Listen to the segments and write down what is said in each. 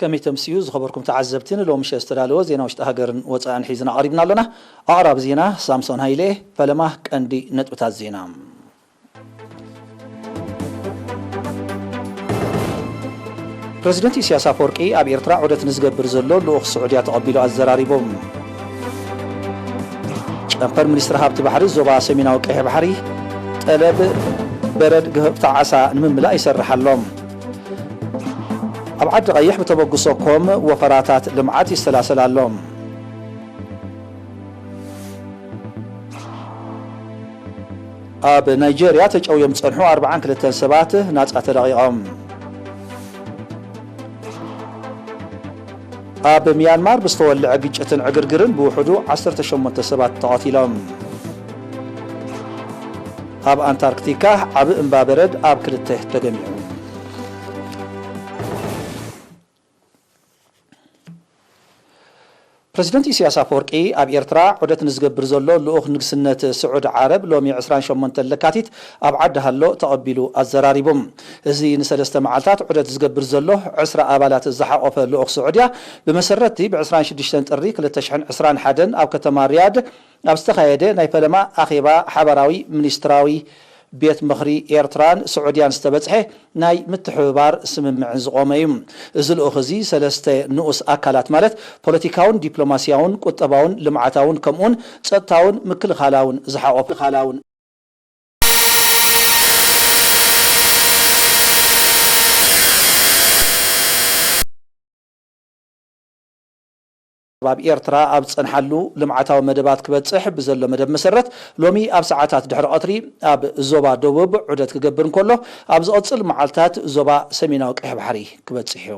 ከመይ ተምስዩ ዝኸበርኩም ተዓዘብቲ፣ ንሎሚ ምሸት ዝተዳለወ ዜና ውሽጢ ሃገርን ወጻእን ሒዝና ቀሪብና ኣሎና። ኣቕራቢ ዜና ሳምሶን ሃይለ። ፈለማ ቀንዲ ነጥብታት ዜና። ፕረዚደንት ኢሳያስ ኣፈወርቂ ኣብ ኤርትራ ዑደት ንዝገብር ዘሎ ልኡኽ ስዑድያ ተቐቢሉ ኣዘራሪቡ። ጨንፈር ሚኒስትሪ ሃብቲ ባሕሪ ዞባ ሰሜናዊ ቀይሕ ባሕሪ ጠለብ በረድ ገፈፍቲ ዓሳ ንምምላእ ይሰርሕ ኣሎ። ኣብ ዓዲ ቀይሕ ብተበግሶ ኮም ወፈራታት ልምዓት ይሰላሰል ኣሎ። ኣብ ናይጀርያ ተጨውዮም ዝጸንሑ ኣርብዓን ክልተን ሰባት ናጻ ተለቒቖም። ኣብ ሚያንማር ብዝተወልዐ ግጭትን ዕግርግርን ብውሕዱ ዓሰርተ ሸሞንተ ሰባት ተቐቲሎም። ኣብ ኣንታርክቲካ ዓቢ እምባ በረድ ኣብ ክልተ ተገሚዑ። ፕረዚደንት ኢሳያስ ኣፈወርቂ ኣብ ኤርትራ ዑደት ንዝገብር ዘሎ ልኡኽ ንግስነት ስዑድ ዓረብ ሎሚ ዕስራን ሸሞንተን ለካቲት ኣብ ዓዲ ሃሎ ተቐቢሉ ኣዘራሪቡ። እዚ ንሰለስተ መዓልታት ዑደት ዝገብር ዘሎ ዕስራ ኣባላት ዝሓቖፈ ልኡኽ ስዑድያ፣ ብመሰረትቲ ብ ዕስራን ሽዱሽተን ጥሪ ክልተ ሽሕን ዕስራን ሓደን ኣብ ከተማ ሪያድ ኣብ ዝተኻየደ ናይ ፈለማ ኣኼባ ሓባራዊ ሚኒስትራዊ ቤት ምኽሪ ኤርትራን ስዑድያን ዝተበጽሐ ናይ ምትሕብባር ስምምዕን ዝቖመ እዩ። እዚ ልኡኽ እዚ ሰለስተ ንኡስ ኣካላት፣ ማለት ፖለቲካውን ዲፕሎማስያውን ቁጠባውን ልምዓታውን ከምኡውን ጸጥታውን ምክልኻላውን ዝሓቖፈ ኣብ ኤርትራ ኣብ ዝጸንሓሉ ልምዓታዊ መደባት ክበጽሕ ብዘሎ መደብ መሰረት፣ ሎሚ ኣብ ሰዓታት ድሕሪ ቀትሪ ኣብ ዞባ ደቡብ ዑደት ክገብር እንከሎ፣ ኣብ ዝቐጽል መዓልታት ዞባ ሰሜናዊ ቀይሕ ባሕሪ ክበጽሕ እዩ።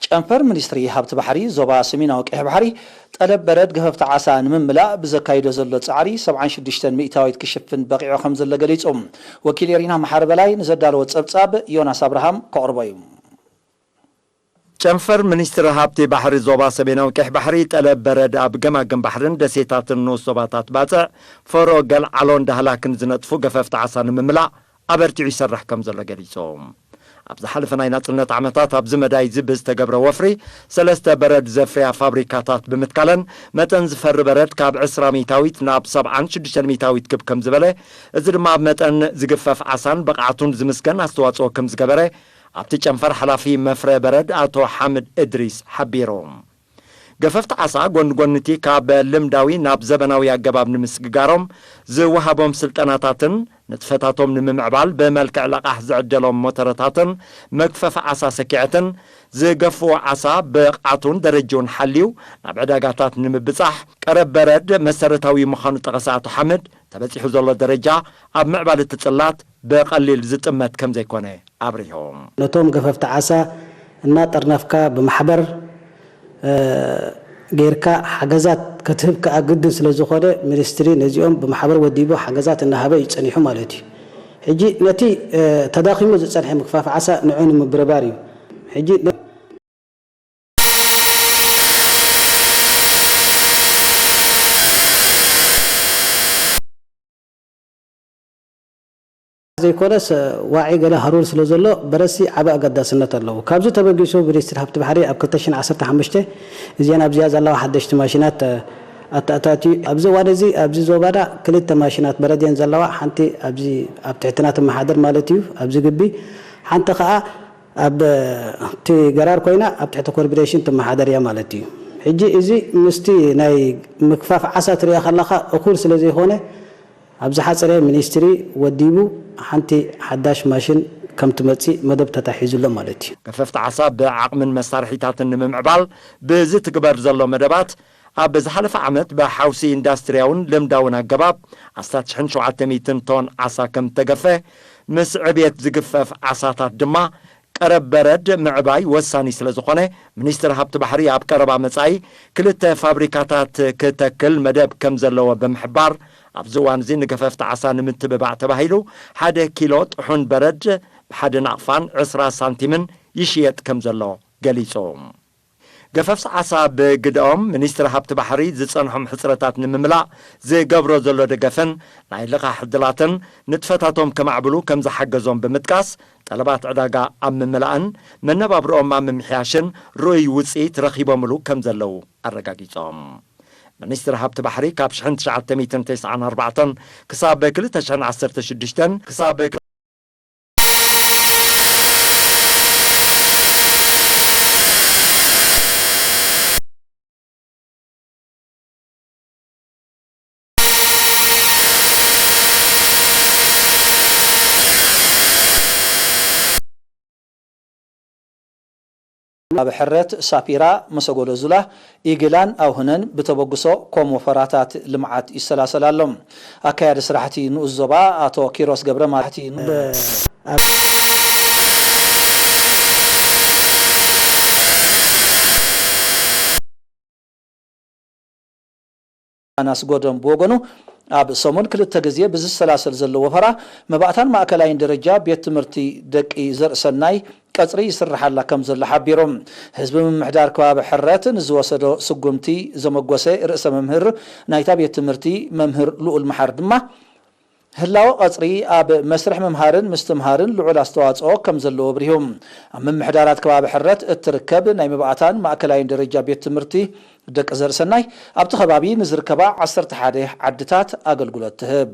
ጨንፈር ሚኒስትሪ ሃብቲ ባሕሪ ዞባ ሰሜናዊ ቀይሕ ባሕሪ፣ ጠለብ በረድ ገፈፍቲ ዓሳ ንምምላእ ብዘካይዶ ዘሎ ጻዕሪ፣ ሰብዓን ሽዱሽተን ሚእታዊት ክሽፍን በቒዑ ከም ዘሎ ገሊጹ። ወኪል ኤሪና መሓሪ በላይ ንዘዳለዎ ጸብጻብ፣ ዮናስ ኣብርሃም ከቕርቦ እዩ። ጨንፈር ሚኒስትሪ ሃብቲ ባሕሪ ዞባ ሰሜናዊ ቀይሕ ባሕሪ፣ ጠለብ በረድ ኣብ ገማግም ባሕርን ደሴታትን ንኡስ ዞባታት ባጽዕ፣ ፈሮ፣ ገልዓሎን ዳህላክን ዝነጥፉ ገፈፍቲ ዓሳ ንምምላእ ኣበርቲዑ ይሰርሕ ከም ዘሎ ገሊጹ። ኣብ ዝሓለፈ ናይ ናጽነት ዓመታት ኣብዚ መዳይ እዚ ብዝተገብረ ወፍሪ፣ ሰለስተ በረድ ዘፍርያ ፋብሪካታት ብምትካለን፣ መጠን ዝፈሪ በረድ ካብ ዕስራ ሚእታዊት ናብ ሰብዓን ሽዱሽተን ሚእታዊት ክብ ከም ዝበለ፣ እዚ ድማ ኣብ መጠን ዝግፈፍ ዓሳን ብቕዓቱን ዝምስገን ኣስተዋጽኦ ከም ዝገበረ፣ ኣብቲ ጨንፈር ሓላፊ መፍረ በረድ ኣቶ ሓምድ እድሪስ ሓቢሩ። ገፈፍቲ ዓሳ ጎኒ ጎኒ እቲ ካብ ልምዳዊ ናብ ዘበናዊ ኣገባብ ንምስግጋሮም ዝወሃቦም ስልጠናታትን ንጥፈታቶም ንምምዕባል ብመልክዕ ለቓሕ ዝዕደሎም ሞተረታትን መግፈፊ ዓሳ ሰኪዐትን ዝገፍዎ ዓሳ ብቕዓቱን ደረጅኡን ሓልዩ ናብ ዕዳጋታት ንምብጻሕ ቀረብ በረድ መሰረታዊ ምዃኑ ጠቐሰ ኣቶ ሓምድ፣ ተበጺሑ ዘሎ ደረጃ ኣብ ምዕባለ እቲ ጽላት ብቐሊል ዝጥመት ከም ዘይኮነ ኣብሪሆም። ነቶም ገፈፍቲ ዓሳ እናጠርነፍካ ብማሕበር፣ እ፣ ጌርካ ሓገዛት ከትህብ ከኣ ግድን ስለ ዝኾነ፣ ሚኒስትሪ ነዚኦም ብማሕበር ወዲቡ ሓገዛት እናሃበ እዩ ጸኒሑ ማለት እዩ። ሕጂ ነቲ፣ እ፣ ተዳኺሙ ዝጸንሐ ምግፋፍ ዓሳ ንዑ ንምብርባር እዩ። ሕጂ ዘይኮነስ፣ ዋዒ ገለ ሃሩር ስለ ዘሎ በረሲ ዓቢ ኣገዳስነት ኣለዎ። ካብዚ ተበጊሱ ሚኒስትሪ ሃብቲ ባሕሪ ኣብ ክልተ ሽሕን ዓሰርተ ሓሙሽተ እዚአን ኣብዚኣ ዘለዋ ሓደሽቲ ማሽናት ኣተኣታትዩ። ኣብዚ እዋን እዚ ኣብዚ ዞባና ክልተ ማሽናት በረድ እየን ዘለዋ። ሓንቲ ኣብዚ ኣብ ትሕትና ትመሓደር ማለት እዩ፣ ኣብዚ ግቢ። ሓንቲ ኸኣ ኣብ እቲ ገራር ኮይና ኣብ ትሕቲ ኮርፖሬሽን ትመሓደር እያ ማለት እዩ። ሕጂ እዚ ምስቲ ናይ ምክፋፍ ዓሳ ትሪኣ ከለኻ እኹል ስለ ዘይኮነ፣ ኣብ ዝሓጸረ ሚኒስትሪ ወዲቡ ሓንቲ ሓዳሽ ማሽን ከም ትመጽእ መደብ ተታሒዙ ኣሎ ማለት እዩ። ገፈፍቲ ዓሳ ብዓቕምን መሳርሒታትን ንምምዕባል ብዝትግበር ዘሎ መደባት፣ ኣብ ዝሓለፈ ዓመት ብሓውሲ ኢንዳስትርያውን ልምዳውን ኣገባብ ኣስታት ሽሕን ሸውዓተ ሚእትን ቶን ዓሳ ከም እተገፈ፣ ምስ ዕብየት ዝግፈፍ ዓሳታት ድማ ቀረብ በረድ ምዕባይ ወሳኒ ስለ ዝኾነ፣ ሚኒስትር ሃብቲ ባሕሪ ኣብ ቀረባ መጻኢ ክልተ ፋብሪካታት ክተክል መደብ ከም ዘለዎ ብምሕባር፣ ኣብዚ እዋን እዚ ንገፈፍቲ ዓሳ ንምትብባዕ ተባሂሉ ሓደ ኪሎ ጥሑን በረድ ብሓደ ናቕፋን ዕስራ ሳንቲምን ይሽየጥ ከም ዘሎ ገሊጹ። ገፈፍቲ ዓሳ ብግደኦም፣ ሚኒስትሪ ሃብቲ ባሕሪ ዝጸንሖም ሕጽረታት ንምምላእ ዝገብሮ ዘሎ ደገፍን ናይ ልቓሕ ዕድላትን ንጥፈታቶም ከማዕብሉ ከም ዝሓገዞም ብምጥቃስ፣ ጠለባት ዕዳጋ ኣብ ምምላእን መነባብሮኦም ኣብ ምምሕያሽን ርኡይ ውጽኢት ረኺቦምሉ ከም ዘለዉ ኣረጋጊጾም። ሚኒስትሪ ሃብቲ ባሕሪ ካብ ሽሕን ትሽዓተ ሚእትን ተስዓን ኣርባዕተን ክሳብ ክልተ ሽሕን ዓሰርተ ሽዱሽተን ክሳብ ኣብ ሕረት ሳፒራ፣ መሰጎዶ ዙላ፣ ኢግላን ኣውህነን ብተበግሶ ኮም ወፈራታት ልምዓት ይሰላሰል ኣሎ። ኣካያዲ ስራሕቲ ንኡስ ዞባ ኣቶ ኪሮስ ገብረ ማርያም ኣናስጎዶም ብወገኑ፣ ኣብ ሰሙን ክልተ ግዜ ብዝሰላሰል ዘሎ ወፈራ መባእታን ማእከላይን ደረጃ ቤት ትምህርቲ ደቂ ዘርእሰናይ ቀጽሪ ይስርሓላ ከም ዘሎ ሓቢሩ። ህዝቢ ምምሕዳር ከባቢ ሕረት ንዝወሰዶ ስጉምቲ ዘመጎሰ ርእሰ መምህር ናይታ ቤት ትምህርቲ መምህር ልኡል መሓሪ ድማ፣ ህላወ ቀጽሪ ኣብ መስርሕ ምምሃርን ምስትምሃርን ልዑል ኣስተዋጽኦ ከም ዘለዎ ኣብሪሁ። ኣብ ምምሕዳራት ከባቢ ሕረት እትርከብ ናይ መባእታን ማእከላይን ደረጃ ቤት ትምህርቲ ደቂ ዘርእሰናይ ኣብቲ ከባቢ ንዝርከባ ዓሰርተ ሓደ ዓድታት ኣገልግሎት ትህብ።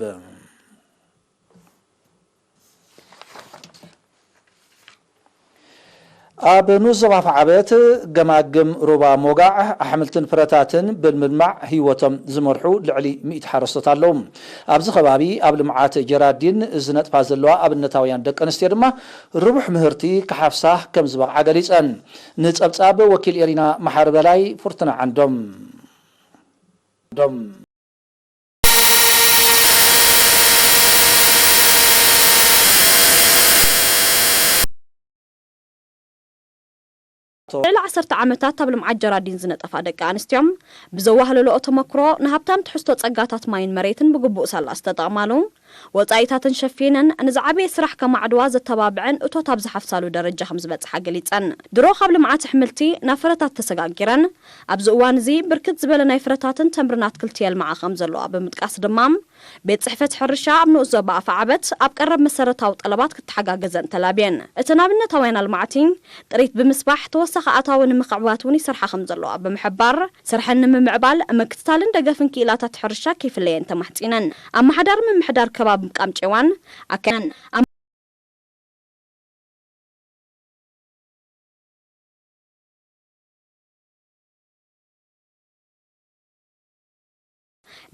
ኣብ ንኡስ ዞባ ኣፍዓበት ገማግም ሩባ ሞጋዕ ኣሕምልትን ፍረታትን ብምልማዕ ህይወቶም ዝመርሑ ልዕሊ ሚእቲ ሓረስቶት ኣለዉ። ኣብዚ ከባቢ ኣብ ልምዓት ጀራዲን ዝነጥፋ ዘለዋ ኣብነታውያን ደቂ ኣንስትዮ ድማ ርቡሕ ምህርቲ ክሓፍሳ ከም ዝበቕዓ ገሊጸን። ንጸብጻብ ወኪል ኤሪና መሓሪ በላይ፣ ፍርቱና ዓንዶም። ልዕሊ ዓሰርተ ዓመታት ኣብ ልምዓት ጀራዲን ዝነጠፋ ደቂ ኣንስትዮ፣ ብዘዋህለልኦ ተመክሮ፣ ንሃብታም ትሕዝቶ ጸጋታት ማይን መሬትን ብግቡእ ሳላ ዝተጠቕማሉ፣ ወጻኢታተን ሸፊነን ንዝዓበየ ስራሕ ከማዕድዋ ዘተባብዐን እቶት ኣብ ዝሓፍሳሉ ደረጃ ከም ዝበጽሓ ገሊጸን። ድሮ ካብ ልምዓት ኣሕምልቲ ናብ ፍረታት ተሰጋጊረን፣ ኣብዚ እዋን እዚ ብርክት ዝበለ ናይ ፍረታትን ተምርን ኣትክልቲ የልምዓ ከም ዘለዋ ብምጥቃስ ድማ፣ ቤት ጽሕፈት ሕርሻ ኣብ ንኡስ ዞባ ኣፍዓበት ኣብ ቀረብ መሰረታዊ ጠለባት ክተሓጋገዘን ተላብየን። እተን ኣብነታውያን ኣልማዕቲ ጥሪት ብምስፋሕ ተወሳኺ ኣታዊ ንምኽዕባት እውን ይሰርሓ ከም ዘለዋ ብምሕባር፣ ስርሐን ንምምዕባል ምክትታልን ደገፍን ክኢላታት ሕርሻ ከይፍለየን ተማሕጺነን። ኣመሓዳሪ ምምሕዳር ከባቢ ቃምጨዋን ኣካይደን።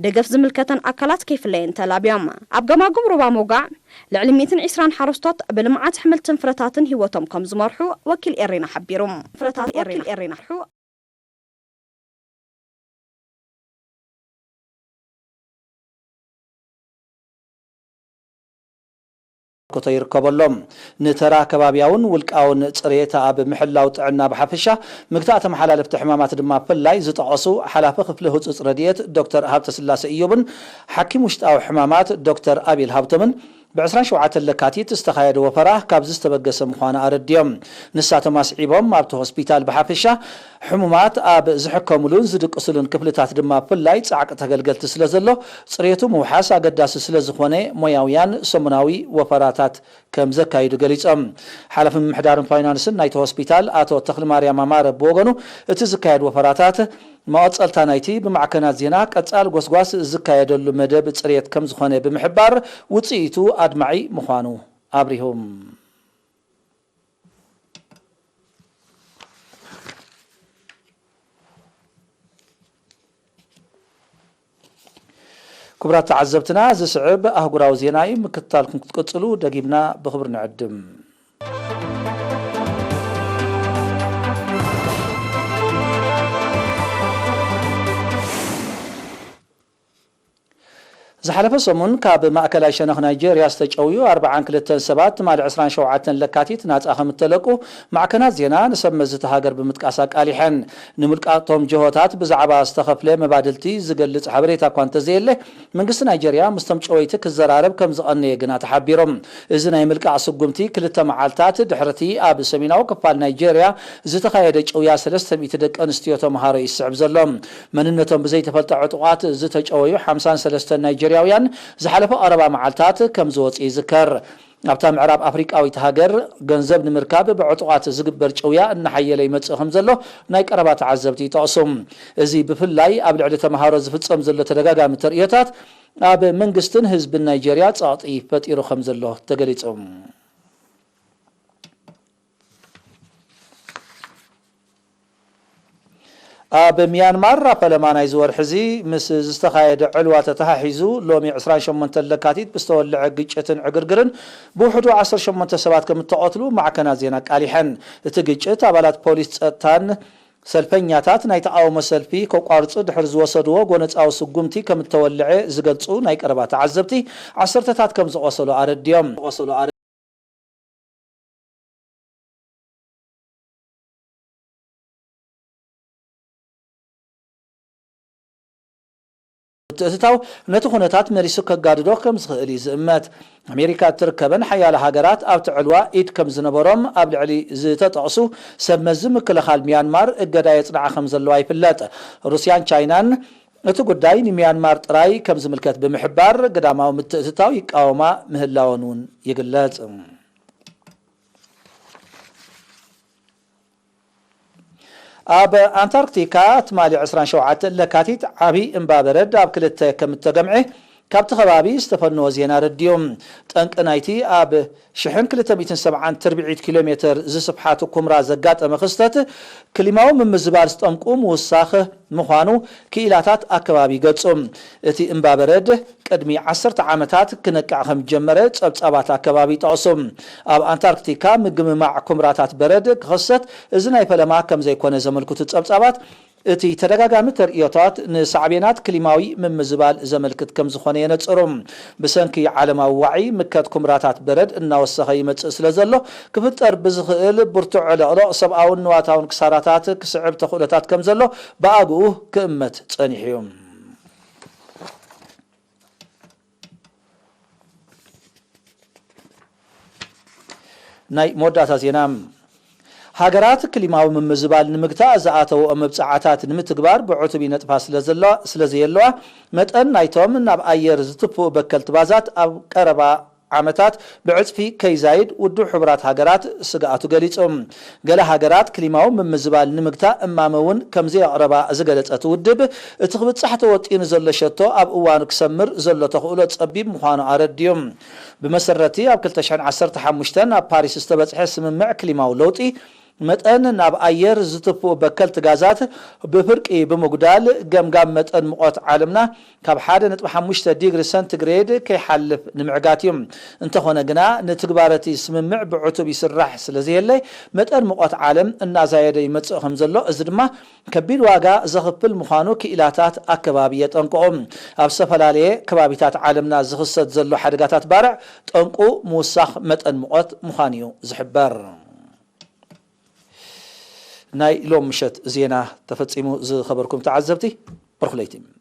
ደገፍ ዝምልከተን ኣካላት ከይፍለየን ተላብዮም። ኣብ ገማግም ሩባ ሞጋዕ ልዕሊ ሚእትን ዕስራን ሓረስቶት ብልምዓት ኣሕምልትን ፍረታትን ህይወቶም ከም ዝመርሑ ወኪል ኤሪና ሓቢሩ። ፍረታት ወኪል ኤሪና ኮቶ ይርከበሎም። ንተራ ከባብያውን ውልቃውን ጽሬት ኣብ ምሕላው ጥዕና ብሓፈሻ፣ ምግታእ ተመሓላለፍቲ ሕማማት ድማ ብፍላይ ዝጠቐሱ ሓላፊ ክፍሊ ህጹጽ ረድኤት ዶክተር ሃብተስላሴ እዮብን ሓኪም ውሽጣዊ ሕማማት ዶክተር ኣቤል ሃብቶምን ብ ዕስራን ሸውዓተን ለካቲት ዝተኻየደ ወፈራ ካብዚ ዝተበገሰ ምዃኑ ኣረዲኦም። ንሳቶም ኣስዒቦም ኣብቲ ሆስፒታል ብሓፈሻ ሕሙማት ኣብ ዝሕከምሉን ዝድቅስሉን ክፍልታት ድማ ብፍላይ ጻዕቂ ተገልገልቲ ስለ ዘሎ ጽሬቱ ምውሓስ ኣገዳሲ ስለ ዝኾነ ሞያውያን ሰሙናዊ ወፈራታት ከም ዘካይዱ ገሊጾም። ሓላፊ ምምሕዳርን ፋይናንስን ናይቲ ሆስፒታል ኣቶ ተኽልማርያም ኣማረ ብወገኑ እቲ ዝካየድ ወፈራታት መቐጸልታ ናይቲ ብማዕከናት ዜና ቀጻሊ ጎስጓስ ዝካየደሉ መደብ ጽሬት ከም ዝኾነ ብምሕባር ውጽኢቱ ኣድማዒ ምዃኑ ኣብሪሁ። ክቡራት ተዓዘብትና፣ ዝስዕብ ኣህጉራዊ ዜና እዩ። ምክትታልኩም ክትቅጽሉ ደጊምና ብኽብሪ ንዕድም። ዝሓለፈ ሰሙን ካብ ማእከላይ ሸነኽ ናይጄርያ ዝተጨውዩ ኣርብዓን ክልተን ሰባት፣ ትማሊ ዕስራን ሸውዓተን ለካቲት ናጻ ከም እተለቁ ማዕከናት ዜና ንሰብ መዚ እታ ሃገር ብምጥቃስ ኣቃሊሐን። ንምልቃቕቶም ጅሆታት ብዛዕባ ዝተኸፍለ መባድልቲ ዝገልጽ ሓበሬታ እኳ እንተዘየለ፣ መንግስቲ ናይጄርያ ምስቶም ጨወይቲ ክዘራረብ ከም ዝቐነየ ግና ተሓቢሮም። እዚ ናይ ምልቃቕ ስጉምቲ ክልተ መዓልታት ድሕርቲ ኣብ ሰሜናዊ ክፋል ናይጄርያ ዝተኻየደ ጭውያ ሰለስተ ሚእቲ ደቂ ኣንስትዮ ተምሃሮ ይስዕብ ዘሎ። መንነቶም ብዘይተፈልጠ ዕጡቓት ዝተጨወዩ ሓምሳን ሰለስተን ናይጄርያውያን ዝሓለፈ ቀረባ መዓልታት ከም ዝወጹ ይዝከር። ኣብታ ምዕራብ ኣፍሪቃዊት ሃገር፣ ገንዘብ ንምርካብ ብዕጡቓት ዝግበር ጭውያ እናሓየለ ይመጽእ ከም ዘሎ ናይ ቀረባ ተዓዘብቲ ይጠቕሱ። እዚ ብፍላይ ኣብ ልዕሊ ተምሃሮ ዝፍጸም ዘሎ ተደጋጋሚ ተርእዮታት፣ ኣብ መንግስትን ህዝብን ናይጄርያ ጸቕጢ ፈጢሩ ከም ዘሎ ተገሊጹ። ኣብ ሚያንማር፣ ኣብ ፈለማ ናይዚ ወርሒ እዚ ምስ ዝተኻየደ ዕልዋ ተተሓሒዙ፣ ሎሚ ዕስራን ሸሞንተን ለካቲት ብዝተወልዐ ግጭትን ዕግርግርን ብውሕዱ ዓሰርተ ሸሞንተ ሰባት ከም እተቐትሉ ማዕከናት ዜና ኣቃሊሐን። እቲ ግጭት፣ ኣባላት ፖሊስ ጸጥታን ሰልፈኛታት ናይ ተቓውሞ ሰልፊ ከቋርጹ ድሕሪ ዝወሰድዎ ጎነጻዊ ስጉምቲ ከም እተወልዐ ዝገልጹ ናይ ቀረባ ተዓዘብቲ፣ ዓሰርተታት ከም ዝቖሰሉ ኣረድዮም። ምትእትታው ነቲ ኩነታት መሊሱ ከጋድዶ ከም ዝኽእል እዩ ዝእመት። ኣሜሪካ እትርከበን ሓያሎ ሃገራት ኣብቲ ዕልዋ ኢድ ከም ዝነበሮም ኣብ ልዕሊ ዝተጠቕሱ ሰብ መዚ ምክልኻል ሚያንማር እገዳ የጽንዓ ከም ዘለዋ ይፍለጥ። ሩስያን ቻይናን እቲ ጉዳይ ንሚያንማር ጥራይ ከም ዝምልከት ብምሕባር፣ ግዳማዊ ምትእትታው ይቃወማ ምህላወን እውን ይግለጽ። ኣብ ኣንታርክቲካ፣ ትማሊ ዕስራን ሸውዓተን ለካቲት ዓቢ እምባ በረድ ኣብ ክልተ ከም እተገምዐ ካብቲ ከባቢ ዝተፈነወ ዜና ኣረድዩ። ጠንቂ ናይቲ ኣብ ሽሕን ክልተ ሚእትን ሰብዓን ትርብዒት ኪሎ ሜተር ዝስፍሓት ኩምራ ዘጋጠመ ክስተት፣ ክሊማዊ ምምዝባል ዝጠንቁ ምውሳኽ ምዃኑ ክኢላታት ኣከባቢ ይገልጹ። እቲ እምባ በረድ ቅድሚ ዓሰርተ ዓመታት ክነቅዕ ከም ዝጀመረ ጸብጻባት ኣከባቢ ይጠቕሱ። ኣብ ኣንታርክቲካ ምግምማዕ ኩምራታት በረድ ክኽሰት እዚ ናይ ፈለማ ከም ዘይኮነ ዘመልክቱ ጸብጻባት፣ እቲ ተደጋጋሚ ተርእዮታት ንሳዕቤናት ክሊማዊ ምምዝባል ዘመልክት ከም ዝኾነ የነጽሩ። ብሰንኪ ዓለማዊ ዋዒ፣ ምከት ኩምራታት በረድ እናወሰኸ ይመጽእ ስለ ዘሎ፣ ክፍጠር ብዝኽእል ብርቱዕ ዕልቕልቕ፣ ሰብኣውን ንዋታውን ክሳራታት ክስዕብ ተኽእሎታት ከም ዘሎ ብኣግኡ ክእመት ጸኒሑ እዩ። ናይ መወዳእታ ዜና። ሃገራት ክሊማዊ ምምዝባል ንምግታእ ዝኣተውኦ መብጽዓታት ንምትግባር ብዕቱብ ይነጥፋ ስለ ዘሎ-፣ ስለ ዘየለዋ፣ መጠን ናይቶም ናብ ኣየር ዝትፍኡ በከልቲ ባዛት ኣብ ቀረባ ዓመታት ብዕጽፊ ከይዛይድ ውድብ ሕቡራት ሃገራት ስግኣቱ ገሊጹ። ገለ ሃገራት ክሊማዊ ምምዝባል ንምግታእ እማመ እውን ከም ዘየቕረባ ዝገለጸ እቲ ውድብ፣ እቲ ክብጻሕ ተወጢኑ ዘሎ ሸቶ ኣብ እዋኑ ክሰምር ዘሎ ተኽእሎ ጸቢብ ምዃኑ ኣረድዩ። ብመሰረቲ ኣብ ክልተ ሽሕን ዓሰርተ ሓሙሽተን ኣብ ፓሪስ ዝተበጽሐ ስምምዕ ክሊማዊ ለውጢ፣ መጠን ናብ ኣየር ዝትፍኡ በከልቲ ጋዛት ብፍርቂ ብምጉዳል፣ ገምጋም መጠን ሙቐት ዓለምና ካብ ሓደ ነጥቢ ሓሙሽተ ዲግሪ ሰንቲግሬድ ከይሓልፍ ንምዕጋት እዩ። እንተኾነ ግና፣ ንትግባረ እቲ ስምምዕ ብዕቱብ ይስራሕ ስለ ዘየለ፣ መጠን ሙቐት ዓለም እናዛየደ ይመጽእ ከም ዘሎ፣ እዚ ድማ ከቢድ ዋጋ ዘኽፍል ምዃኑ ክኢላታት ኣከባቢ የጠንቅቑ። ኣብ ዝተፈላለየ ከባቢታት ዓለምና ዝኽሰት ዘሎ ሓደጋታት ባርዕ፣ ጠንቁ ምውሳኽ መጠን ሙቐት ምዃኑ እዩ ዝሕበር። ናይ ሎም ምሸት ዜና ተፈጺሙ። ዝኸበርኩም ተዓዘብቲ፣ በርኹለይቲ።